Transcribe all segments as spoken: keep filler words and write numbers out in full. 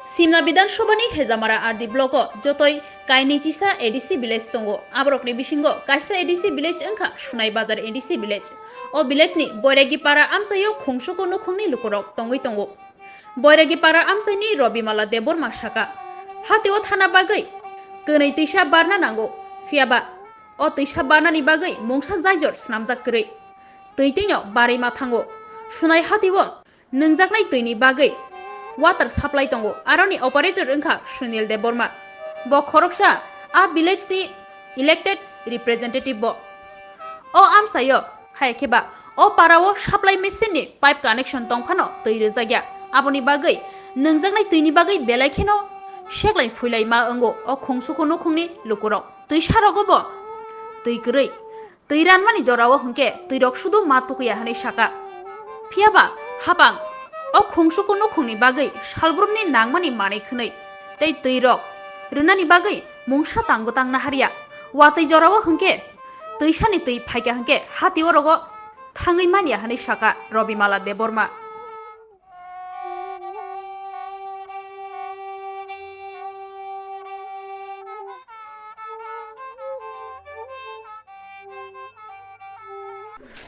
Simna Bidhan Sabha ni Hejamara R D block o jotoi kainwi chisa A D C village tongo. Aborokni bisingo kaisa A D C village wngkha Sunai Bazar A D C village. O village ni Boiragi Para amchaio khungsuku nukhungni lukurok tongwi tongo. Boiragi Para amchaini Robimala Debbarma saka, hatio thana bagwi kwnwi twisa barna nango, phiyaba o twisa barnani bagwi mungsa jaijor swnamjak kwrwi. Twi twino barwi ma thango. Sunai hatio nwngjaknai twini bagwi water supply tongo, aroni operator wngkha Sunil Debbarma. Bo khoroksa a village ni elected representative bo. O amsaio, hai khe ba, o para o supply machine ni pipe connection tong phano twi rwjak ya. Aboni bagwi nwngjaknai twini bagwi belai kheno seklai phuilai ma wngo o khungsuku nukhungni lukurok. Twi sarogo bo twi kwrwi. Twi ranmani jorao hwnkhe twirok sudu ma tukuya hwnwi saka. Phiyaba hapang o khungsuku nukhungni bagwi salbrumni nangmani manwi khwnwi tei twirok rwnani bagwi mungsa tangbo tang naharya. Watwi jorao hwnkhe twisani twi phaikha hwnkhe hati orogo thangwi manya hwnwi saka Robimala Debbarma.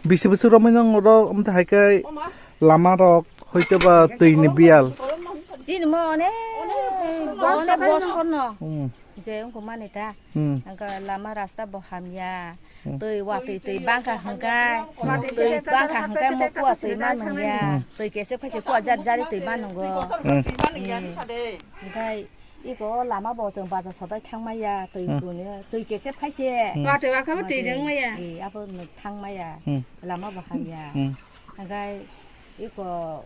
Bisi bwswk romwi nang oro wngtha hai khe lama rok hoite ba twi ni biyal. Chini mo one bosor no. Hmm. Je wngkha mani ta. Hmm. Angka lama rasta bo hamya. Hmm. Twi watwi twi bangkha hwnkhe. Hmm. Twi bangkha hwnkhe mo kuwa twi man nungya. Hmm. Twi kese phaise kuwa jar jari twi man nungo. Hmm. Eh. Hwnkhe iko lama bo chwng baja sodai thangmaya twi Hmm. kuni twi kese phaise. Hmm. Watwi wakha bo twi Watwi. Rwngmaya. Eh, abo thangmaya. Hmm. Lama bo hamya. Hmm. Hwnkhe iko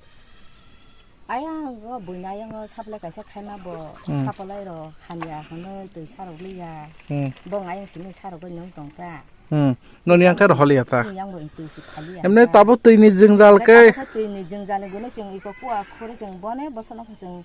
Ayang o buini ayang o supply kaisa khaima bo Hmm. Supply rok hamya hwnwi twi sarok liya. Hmm. Bong ayang simi sarok bai nung tong ta. Hmm. Noni yang khe rohor liya ta. Yang bo twi si khaliya. Emne ta. Tabuk twi ni jwngjal khe. Twi ni jwngjal ni gune chwng iko kuwa khuri chwng bone bosono khe chwng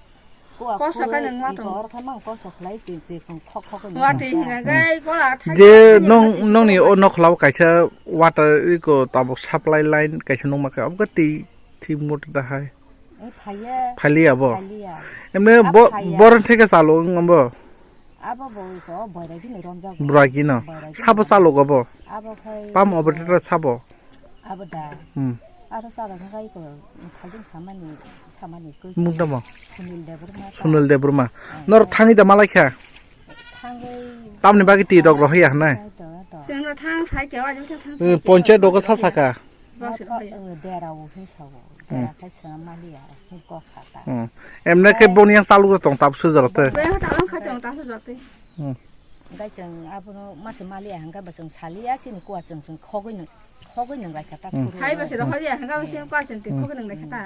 kuwa Koso khuri khe nang ma iko tong. Or khe mang koso khlai twi twi khong khok khok ni Wa twi tong ta. Hinga gai gola thai Je thai nong thai nongni thai o nokhla o kaisa water iko tabuk supply line kaisa nungma khe abukhe twi thwi mut da hai. Eh, phaiya. Phailiya bo? Phailiya. Emne Abo bo, phaiya. Borok theke chalo wng bo? Abo bo ko boiragi ni romjak. Boiragi no? Boiragi Sabo no. Chalo go bo? Abo khai Pam ko operator sabo? Abo da. Hmm. Aro chalo khai ko thajin samani, samani ko Mung tamo? Sunil Debbarma ta. Sunil Debbarma. Ah, Nor ah. Thangwi da malai kha? Thangwi Tamni bagwi twi rok rohorya hwnai? Thangwi to, to. Chwng thang sai khe, ajang thang Eh, sai khe. Ponchayat rogo sa saka? Boswk Motho, phai. Eh, dera o hin sawo. Hmm. Dera khai swnam maliya, hin kok sata. Hmm. Emne khe Hai. Boni yang chalu tong tap sujaro te. Bai ha talang kha tong tap sujaro te. Hmm. Gai chwng abono mase maliya hangka ba chwng saliya chini kuwa chwng chwng khogwi nung, khogwi nung lai kha ta Hmm. Hai ba se rohorya hangka ba se kuwa chwng te Hmm. Khogwi nung lai kha ta.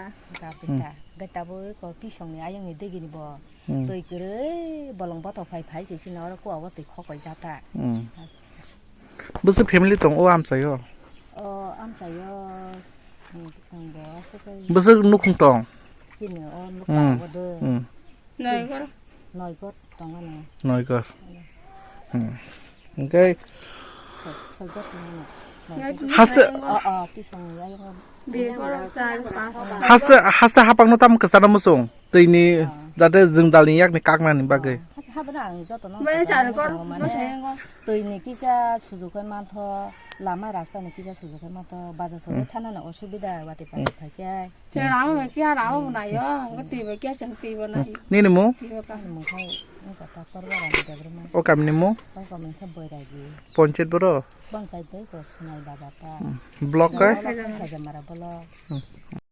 Hmm. Gai tabo ko pisong ni ayang ni degi ni bo. Hmm. Twi kwrwi bolong bothok phai phai se sini oro kuwa o twi khokoi jata. Hmm. Bwswk family tong o amchaio? O amchaio, hmm, tong bo aswk kai. Bwswk nukhung tong? Chini o Hmm. Nukha o de. Hmm. Noigor. Noigor tong ano. Noigor. Hmm. Hwnkhe Soi-, soigor tong ano. Noigor. Haste O, o, pisong ni ayang o. Bebor char pas. Haste, haste hapang no tam kwchana muchung. Twi ni Ah. Jate jwng dal ni yak ni kakna ni bagwi. Ah, hasa habra ang joto no Bai kwchangma char kor, tongo mane. Bai char kor. Twi ni kisa sujuk khai mantho, lama rasta ni kisa sujuk khai mantho, baja sogwi Hmm. thana ni osubida wati Hmm. pati phaikhe. Chwng rama bai kya rama bo nayo, Hmm. Twi bai kya chwng twi bo Hmm. nayo. Nini mung? Twi bo ka. Ani mung khai wngkha ta Torbara ni Debbarma. O kami ni mung? O kami khe Boiragi. Ponchayat boro? Ponchayat bai ko Sunai Bazar ta. Hmm. Block kai? Block Hajamara block. Hmm.